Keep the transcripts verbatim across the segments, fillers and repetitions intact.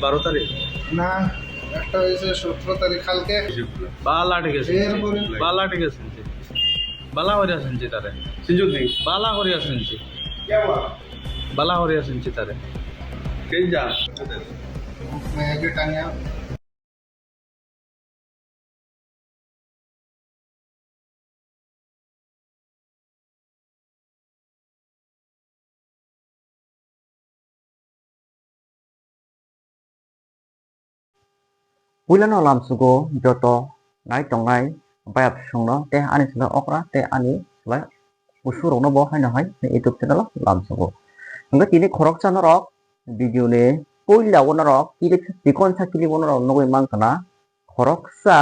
বারো তারিখ? না, একটা হয়েছে সতেরো তারিখ, কালকে। বালা ঠিক আছে। এরপরে? বালা ঠিক আছে। বালা করিয়া শুনছি তারে। শুনছো কি? বালা করিয়া শুনছি। কে বালা? বালা করিয়া শুনছি তারে। কে যা? মেয়েকে টানিয়া। Puilano lamsugo joto nai tongnai bayapsongno tei ani slai okra tei ani slai usurokno bo haino hai YouTube channel o lamsugo. Hwnkhe tini khoroksa norok video ni puila o norok clip chikon sa clip o norok nugwi mankha na khoroksa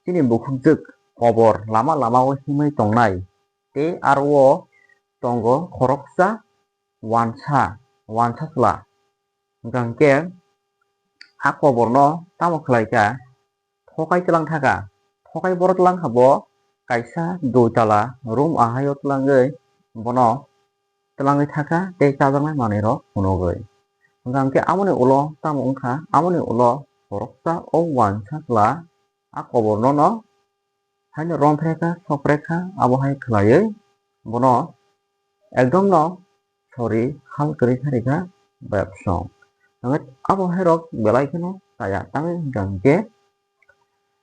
chini bukhukjwk kobor lama lama o himwi tongnai tei aro o tongo khoroksa wansa, wansa chwla. Hwnkha hwnkhe a koborno tamo khlai kha, thokai twlang thaka. Thokai boro twlang kha bo kaisa dui tala room ahai o twlangwi bono twlangwi thaka tei chajaknai manwirok phunugwi. Hwnkha hwnkhe amoni ulo tamo wngkha, amoni ulo khoroksa o wansa chwla a koborno no haino romphre kha, sopre kha, abo hai khlaiwi bono ekdom no sori hal kwrwi kha rikha bayapsong. Hwnkhe abo hai rok belai kheno chaya, tamni hwnkha hwnkhe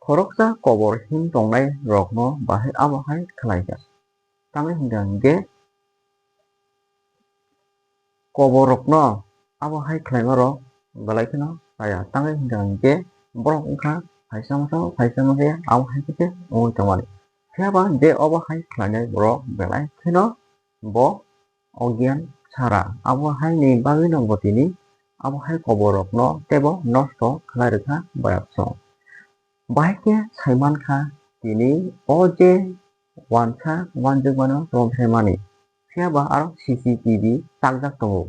khoroksa kobor him tongnai rokno bahai abo hai khlai kha. Tamni hwnkha hwnkhe koborokno abo hai khlaima rok belai kheno chaya. Tamni hwnkha hwnkhe borok wngkha phaisa masa, phaisa masa abo hai khe se wngwi tongmani. Phiya ba je obo hai khlainai borok belai kheno bo ogyan sara. Abo hai ni bagwi no bo tini abo hai koborokno teibo nosto khlai rwkha bayapsong. Bahai khe sai mankha tini o je wansa wanjwk mano romphre mani. Phiya ba aro C C T V chakjak tongo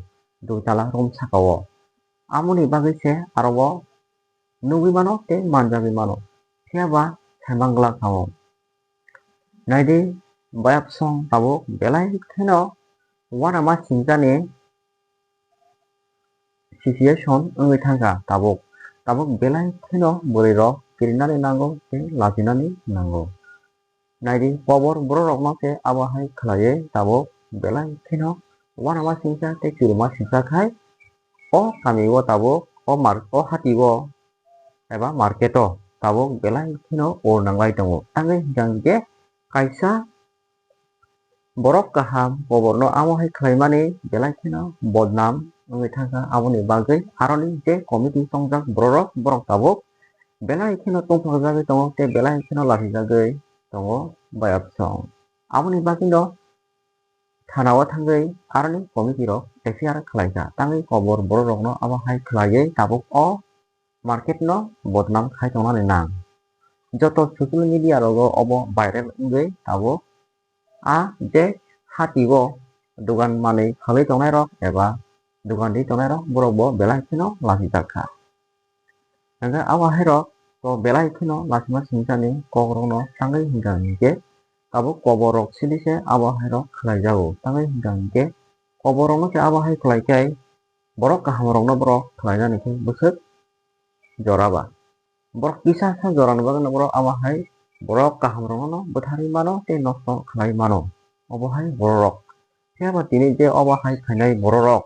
dui tala room saka o. Amoni bagwi se aro o nugwi mano tei manjagwi mano. Phiya ba sai manglak kha o. Naidi bayapsong tabuk belai kheno uanama singchani situation wngwi thangkha tabuk. Tabuk belai kheno bwrwirok kirinani nango tei lachinani nango. Naidi kobor bororokno khe abo hai khlaiwi tabuk belai kheno uanama singcha tei churuma singcha khai o kamio tabuk o mar-, o hatio eba market o tabuk belai kheno ur nanglai tongo. Tangwi hwnkha hwnkhe kaisa borok kaham koborno amo hai khlaimani belai kheno bodnam wngwi thangkha. Aboni bagwi aroni je committee tongjak bororok, borok tabuk belai kheno tongthokjagwi tongo tei belai kheno lachijagwi tongo bayapsong. Aboni bagwino thanao thangwi aroni committee rok F I R khlaikha. Tangwi kobor bororokno amo hai khlaiwi tabuk o market no bodnam khai tongnani nang. Joto social media rogo obo viral wngwi tabuk a je hatio dogan manwi phalwi tongnairok eba dogan ri tongnairok borok bo belai kheno lachijak kha. Hwnkhe abo hairok to belai kheno lachima singchani kokrokno tangwi hwnkha hinkhe tabuk koborok sini se abo hairok khlaijago. Tangwi hwnkha hinkhe koborokno se abo hai khlaikhai borok kahamrokno borok khlainani khe bwswk jora ba. Borok kisa sa jorani bagwino borok amo hai borok kahamrokno bwtharwi mano tei nosto khlai mano. Obo hai bororok. Phiya ba tini je obo hai khainai bororok,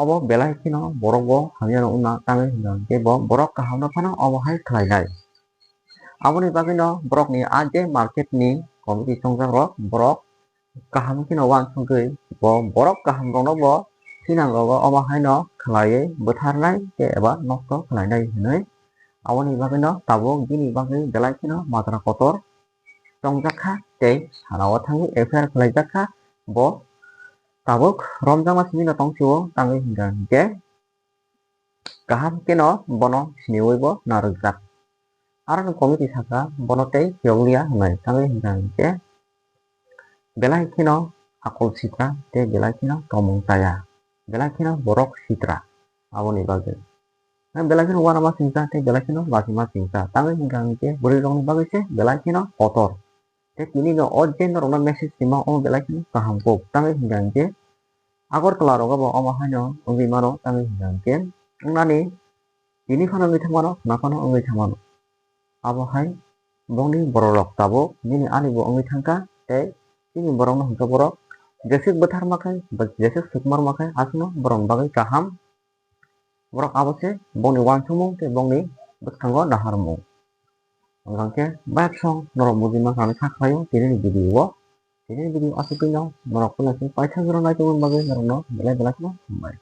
obo belai kheno borok bo hamya rok wngna tangwi hwnkha hinkhe bo borok kaham no phano obo hai khlainai. Aboni bagwino borokni a je market ni committee chongjakrok borok kaham kheno uansugwi bo borok kaham rokno bo thinang rogo omo haino khlaiwi bwtharnai tei eba nosto khlainai hinwi. Aboni bagwino tabuk bini bagwi belai kheno matra kotor chongjak kha tei sana o thangwi F I R khlaijak kha. Bo tabuk romjakma simi no tong phio, tangwi hwnkha hinkhe kaham kheno bono siniwi bo narwkjak. Aroni committee saka bono tei phiyokliya hwnwi, tangwi hwnkha hinkhe belai kheno akol sitra tei belai kheno tomung chaya, belai kheno borok sitra. Aboni bagwi belai kheno uanama singcha tei belai kheno lachima singcha, tangwi hwnkha hinkhe bwrwi rokni bagwi se belai kheno kotor. Tei tini no o je norokno message rima, omo belai kheno kaham kuk, tangwi hwnkha hinkhe Agartala rogo bo omo haino wngwi mano, tangwi hwnkha hinkhe wngnani tini phano wngwi thangmano, hwna phano wngwi thangmano. Abo hai bongni borok rok tabuk nini ani bo wngwi thangkha, tei chini borokno hwnkhe borok jeswk bwtharma khai ba jeswk swkmarma khai aswkno borokni bagwi kaham. Borok abo se bongni uansukmung tei bongni bwskango naharmung. Hwnkhe bayapsong norok buji mankha hinwi kha khlaio tinini video o. Tinini video aswk twi no norok phano se paithago jora naitongmani bagwi norokno belai belai kheno hambai.